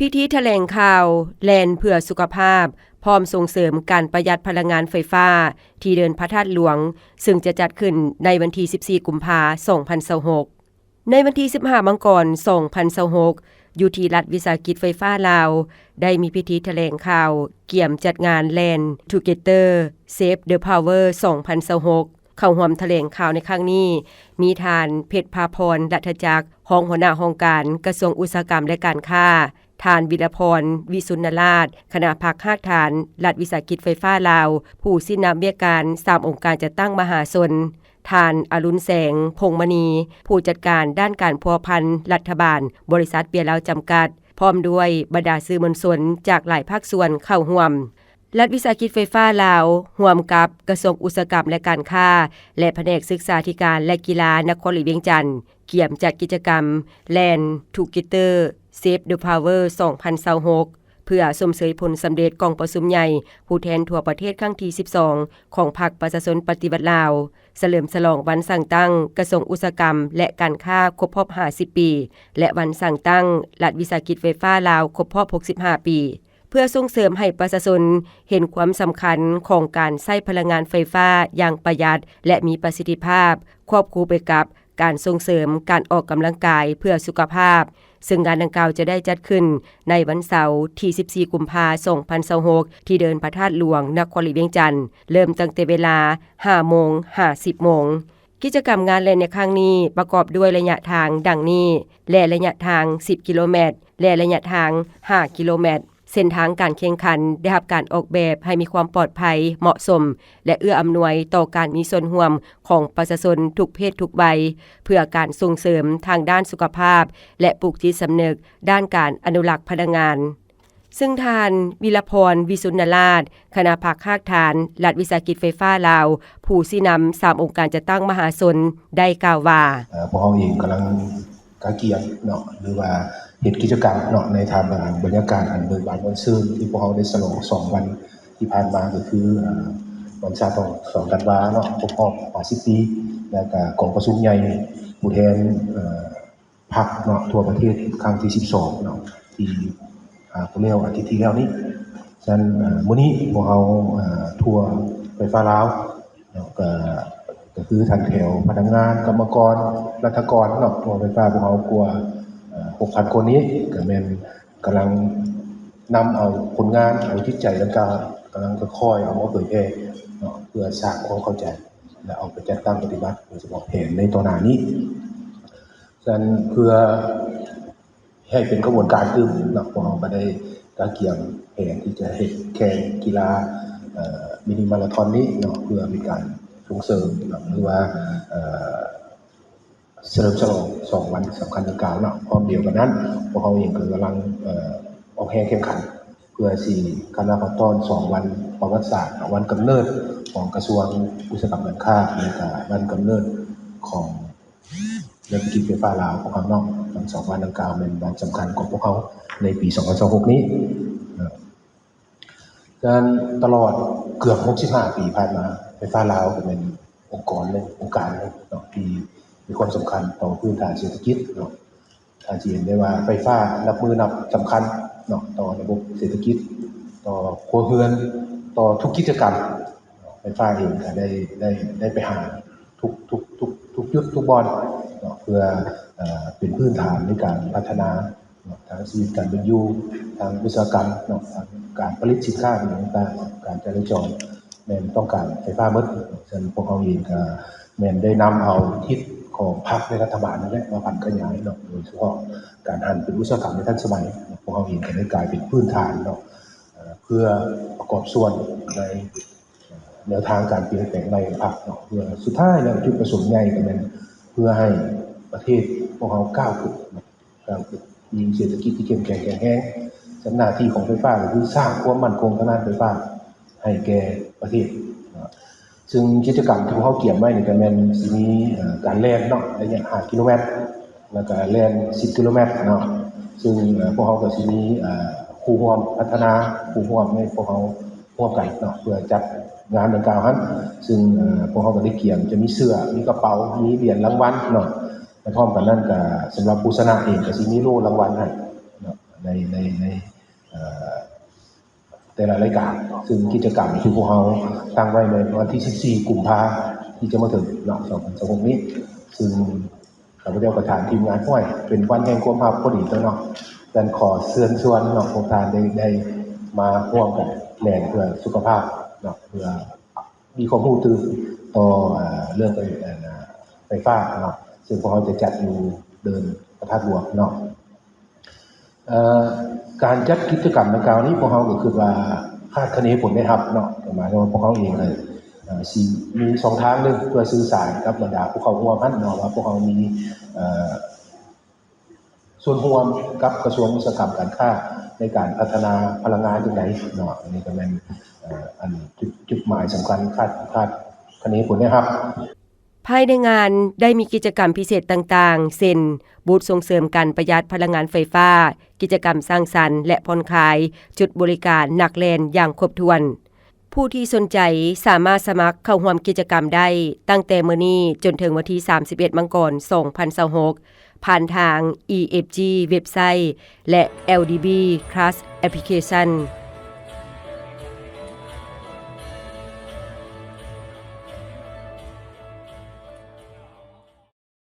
ພິທີຖະແຫຼງຂ່າວ ແລ່ນເພື່ອສຸຂະພາບ ພ້ອມສົ່ງເສີມການປະຢັດພະລັງງານໄຟຟ້າ ທີ່ເດີ່ນພະທາດຫຼວງ ເຊິ່ງຈະຈັດຂຶ້ນໃນວັນທີສິບສີ່ ກຸມພາ ສອງພັນຊາວຫົກ. ໃນວັນທີສິບຫ້າ ມັງກອນ ສອງພັນຊາວຫົກ ຢູ່ທີ່ລັດວິສາຫະກິດໄຟຟ້າລາວ ໄດ້ມີພິທີຖະແຫຼງຂ່າວກຽມຈັດງານ LAN Together Save the Power ສອງພັນຊາວຫົກ. ເຂົ້າຮ່ວມຖະແຫຼງຂ່າວໃນຄັ້ງນີ້ ມີທ່ານ ເພັດພາພອນ ລັດຖະຈັກ ຮອງຫົວໜ້າຫ້ອງການ ກະຊວງອຸດສາຫະກຳ ແລະ ການຄ້າ, ທ່ານ ວິລະພອນ ວິສຸນນະລາດ ຄະນະພັກຮາກຖານ ລັດວິສາຫະກິດໄຟຟ້າລາວ ຜູ້ຊີ້ນຳວຽກການສາມອົງການຈັດຕັ້ງມະຫາຊົນ, ທ່ານ ອະລຸນແສງ ພົງມະນີ ຜູ້ຈັດການດ້ານການພົວພັນລັດຖະບານ ບໍລິສັດເບຍລາວຈຳກັດ ພ້ອມດ້ວຍບັນດາສື່ມວນຊົນຈາກຫຼາຍພາກສ່ວນເຂົ້າຮ່ວມ. ລັດວິສາຫະກິດໄຟຟ້າລາວ ຮ່ວມກັບກະຊວງອຸດສາຫະກຳ ແລະ ການຄ້າ ແລະ ພະແນກສຶກສາທິການ ແລະ ກິລານະຄອນຫຼວງວຽງຈັນ ກຽມຈັດກິດຈະກຳ LAN Together Save the Power ສອງພັນຊາວຫົກ ເພື່ອຊົມເຊີຍຜົນສຳເລັດກອງປະຊຸມໃຫຍ່ຜູ້ແທນທົ່ວປະເທດຄັ້ງທີສິບສອງ ຂອງພັກປະຊາຊົນປະຕິວັດລາວ, ສະເຫຼີມສະຫຼອງວັນສ້າງຕັ້ງກະຊວງອຸດສາຫະກຳ ແລະ ການຄ້າຄົບຮອບຫ້າສິບປີ ແລະ ວັນສ້າງຕັ້ງລັດວິສາຫະກິດໄຟຟ້າລາວຄົບຮອບຫົກສິບຫ້າປີ. ເພື່ອສົ່ງເສີມໃຫ້ປະຊາຊົນເຫັນຄວາມສຳຄັນຂອງການໃຊ້ພະລັງງານໄຟຟ້າຢ່າງປະຢັດ ແລະ ມີປະສິດທິພາບ, ຄວບຄູ່ໄປກັບການສົ່ງເສີມການອອກກຳລັງກາຍເພື່ອສຸຂະພາບ, ເຊິ່ງງານດັ່ງກ່າວຈະໄດ້ຈັດຂຶ້ນໃນວັນເສົາທີສິບສີ່ ກຸມພາ ສອງພັນຊາວຫົກ ທີ່ເດີ່ນພະທາດຫຼວງ ນະຄອນຫຼວງວຽງຈັນ, ເລີ່ມຕັ້ງແຕ່ເວລາຫ້າໂມງຫາສິບໂມງ. ກິດຈະກຳງານ LAN ໃນຄັ້ງນີ້ປະກອບດ້ວຍໄລຍະທາງດັ່ງນີ້ ແລະ ໄລຍະທາງສິບກິໂລແມັດ ແລະ ໄລຍະທາງຫ້າກິໂລແມັດ. ເສັ້ນທາງການແຂ່ງຂັນໄດ້ຮັບການອອກແບບໃຫ້ມີຄວາມປອດໄພ, ເໝາະສົມ ແລະ ເອື້ອອຳນວຍຕໍ່ການມີສ່ວນຮ່ວມຂອງປະຊາຊົນທຸກເພດທຸກໄວ ເພື່ອການສົ່ງເສີມທາງດ້ານສຸຂະພາບ ແລະ ປູກຈິດສຳນຶກດ້ານການອະນຸລັກພະລັງງານ. ເຊິ່ງທ່ານ ວິລະພອນ ວິສຸນນະລາດ ຄະນະພັກຮາກຖານລັດວິສາຫະກິດໄຟຟ້າລາວ ຜູ້ຊີ້ນຳສາມອົງການຈັດຕັ້ງມະຫາຊົນ ໄດ້ກ່າວວ່າ ເອີ ພວກເຮົາເອງກຳລັງກະກຽມເນາະ ຫຼືວ່າເຮັດກິດຈະກຳເນາະ ໃນທ່າມກາງບັນຍາກາດອັນເບີກບານມ່ວນຊື່ນ ທີ່ພວກເຮົາໄດ້ສະຫຼອງສອງວັນທີ່ຜ່ານມາ ກໍຄື ເອີ ວັນຊາວສອງ ສອງທັນວາເນາະ ຄົບຮອບຫ້າສິບປີ ແລ້ວກະກອງປະຊຸມໃຫຍ່ຜູ້ແທນ ເອີ ພັກເນາະ ທົ່ວປະເທດຄັ້ງທີສິບສອງເນາະ ທີ່ ອາ ກໍແລ້ວອາທິດທີ່ແລ້ວນີ້. ສະນັ້ນ ອາ ມື້ນີ້ພວກເຮົາ ອາ ທົ່ວໄຟຟ້າລາວເນາະ ກະ ກະຄືທັງແຖວພະນັກງານ, ກຳມະກອນ, ລັດຖະກອນເນາະ ທົ່ວໄຟຟ້າພວກເຮົາກວ່າ ເອີ ຫົກພັນຄົນນີ້ ກະແມ່ນກຳລັງນຳເອົາຜົນງານ, ເອົາຈິດໃຈດັ່ງກ່າວ ກຳລັງຄ່ອຍໆເອົາມາເຜີຍແຜ່ເນາະ ເພື່ອສ້າງຄວາມເຂົ້າໃຈ ແລະ ເອົາໄປຈັດຕັ້ງປະຕິບັດ ໂດຍສະເພາະແຜນໃນຕໍ່ໜ້ານີ້. ສະນັ້ນເພື່ອໃຫ້ເປັນຂະບວນການຕື່ມເນາະ ພວກເຮົາກໍໄດ້ກະກຽມແຜນທີ່ຈະເຮັດແຂ່ງກິລາ ເອີ ມິນິມາລາທອນນີ້ເນາະ ເພື່ອເປັນການສົ່ງເສີມເນາະ ຫຼືວ່າ ເອີ ສະເຫຼີມສະຫຼອງສອງວັນສຳຄັນດັ່ງກ່າວເນາະ. ພ້ອມດຽວກັນນັ້ນ ພວກເຮົາເອງກໍກຳລັງ ເອີ ອອກແຮງແຂ່ງຂັນ ເພື່ອຊິຄະນະພັດຕ້ອນສອງວັນປະຫວັດສາດ ວັນກຳເນີດຂອງກະຊວງອຸດສາຫະກຳການຄ້າ ແລະ ກະວັນກຳເນີດຂອງ ເລື່ອງກິດໄຟຟ້າລາວຂອງເຮົາເນາະ ທັງສອງວັນດັ່ງກ່າວແມ່ນວັນສຳຄັນຂອງພວກເຮົາໃນປີສອງພັນຊາວຫົກນີ້ເນາະ. ສະນັ້ນຕະຫຼອດເກືອບຫົກສິບຫ້າປີຜ່ານມາ ໄຟຟ້າລາວກໍແມ່ນອົງກອນໜຶ່ງ ອົງການໜຶ່ງເນາະ ທີ່ມີຄວາມສຳຄັນຕໍ່ພື້ນຖານເສດຖະກິດເນາະ. ທ່ານຊິເຫັນໄດ້ວ່າໄຟຟ້ານັບມື້ນັບສຳຄັນເນາະ ຕໍ່ລະບົບເສດຖະກິດ, ຕໍ່ຄົວເຮືອນ, ຕໍ່ທຸກກິດຈະກຳ. ໄຟຟ້າເອງກໍໄດ້ ໄດ້ ໄດ້ໄປຫາທຸກ ທຸກ ທຸກ ທຸກຈຸດທຸກບ່ອນເນາະ ເພື່ອ ເອີ ເປັນພື້ນຖານໃນການພັດທະນາເນາະ ທາງຊີວິດການເປັນຢູ່, ທາງອຸດສາຫະກຳເນາະ, ທາງການຜະລິດສິນຄ້າອີ່ຫຍັງຕ່າງໆ, ການຈະລາຈອນ ແມ່ນຕ້ອງການໄຟຟ້າໝົດ. ສະນັ້ນພວກເຮົາເອງກໍແມ່ນໄດ້ນຳເອົາທິດຂອງພັກ ແລະ ລັດຖະບານນັ້ນແຫຼະມາຜັນຂະຫຍາຍເນາະ, ໂດຍສະເພາະການຫັນເປັນອຸດສາຫະກຳໃນທັນສະໄໝ. ພວກເຮົາເອງກໍໄດ້ກາຍເປັນພື້ນຖານເນາະ ເອີ ເພື່ອປະກອບສ່ວນໃນ ແນວທາງການປ່ຽນແປງໃໝ່ຂອງພັກເນາະ ເພື່ອສຸດທ້າຍແລ້ວ ຈຸດປະສົງໃຫຍ່ກໍແມ່ນເພື່ອໃຫ້ປະເທດພວກເຮົາກ້າວຂຶ້ນ ກ້າວຂຶ້ນ ມີເສດຖະກິດທີ່ເຂັ້ມແຂງແຂງແຮງ. ສະນັ້ນໜ້າທີ່ຂອງໄຟຟ້າກໍຄືສ້າງຄວາມໝັ້ນຄົງທາງດ້ານໄຟຟ້າໃຫ້ແກ່ປະເທດເນາະ. ຊຶ່ງກິດຈະກຳທີ່ພວກເຮົາກຽມໄວ້ນີ້ກໍແມ່ນຊິມີ ເອີ ການແລ່ນເນາະ ໄລຍະຫ້າກິໂລແມັດ ແລ້ວກໍແລ່ນສິບກິໂລແມັດເນາະ. ຊຶ່ງ ເອີ ພວກເຮົາກໍຊິມີ ເອີ ຄູ່ຮ່ວມພັດທະນາ ຄູ່ຮ່ວມໃຫ້ພວກເຮົາຮ່ວມກັນເນາະ ເພື່ອຈັດງານດັ່ງກ່າວຫັ້ນ. ຊຶ່ງ ເອີ ພວກເຮົາກໍໄດ້ກຽມ ຈະມີເສື້ອ ມີກະເປົາ ມີຫຼຽນລາງວັນເນາະ. ແລະ ພ້ອມກັນນັ້ນກໍສຳລັບຜູ້ຊະນະເອງກໍຊິມີໂລ່ລາງວັນໃຫ້ເນາະ. ໃນໃນໃນເອີ ແຕ່ລະລາຍການ ຊຶ່ງກິດຈະກຳທີ່ພວກເຮົາຕັ້ງໄວ້ໃນວັນທີສິບສີ່ ກຸມພາທີ່ຈະມາເຖິງເນາະ ສອງພັນຊາວຫົກນີ້ ຊຶ່ງຂ້າພະເຈົ້າປະທານທີມງານ ໂອ້ຍ ເປັນວັນແຫ່ງຄວາມຮັບພໍດີຕົວເນາະ ແຕ່ນຂໍເຊີນຊວນເນາະ ພວກທ່ານໄດ້ ໄດ້ມາຮ່ວມກັນແລ່ນເພື່ອສຸຂະພາບເນາະ ເພື່ອມີຄວາມຮູ້ຕື່ມຕໍ່ ເອີ ເລື່ອງໄຟ ເອີ ໄຟຟ້າເນາະ ຊຶ່ງພວກເຮົາຈະຈັດຢູ່ເດີ່ນພະທາດຫຼວງເນາະ. ເອີ ການຈັດກິດຈະກຳດັ່ງກ່າວນີ້ ພວກເຮົາກໍຄິດວ່າຄາດຄະເນຜົນໄດ້ຮັບເນາະ ໝາຍຄວາມວ່າພວກເຮົາເອງກໍ ເອີ ຊິມີຊ່ອງທາງໜຶ່ງເພື່ອສື່ສານກັບບັນດາຜູ້ເຂົ້າຮ່ວມຫັ້ນເນາະ ວ່າພວກເຮົາມີ ເອີ ສ່ວນຮ່ວມກັບກະຊວງອຸດສາຫະກຳການຄ້າ ໃນການພັດທະນາພະລັງງານຈັ່ງໃດເນາະ ອັນນີ້ກໍແມ່ນ ເອີ ອັນຈຸດ ຈຸດໝາຍສຳຄັນ ຄາດ ຄາດຄະເນຜົນໄດ້ຮັບ. ພາຍໃນງານໄດ້ມີກິດຈະກຳພິເສດຕ່າງໆ ເຊັ່ນ ບູດສົ່ງເສີມການປະຢັດພະລັງງານໄຟຟ້າ, ກິດຈະກຳສ້າງສັນ ແລະ ຜ່ອນຄາຍ, ຈຸດບໍລິການນັກແລ່ນຢ່າງຄົບຖ້ວນ. ຜູ້ທີ່ສົນໃຈສາມາດສະໝັກເຂົ້າຮ່ວມກິດຈະກຳໄດ້ຕັ້ງແຕ່ມື້ນີ້ຈົນເຖິງວັນທີສາມສິບເອັດ ມັງກອນ ສອງພັນຊາວຫົກ ຜ່ານທາງ EFG ເວັບໄຊ ແລະ LDB Trust Application.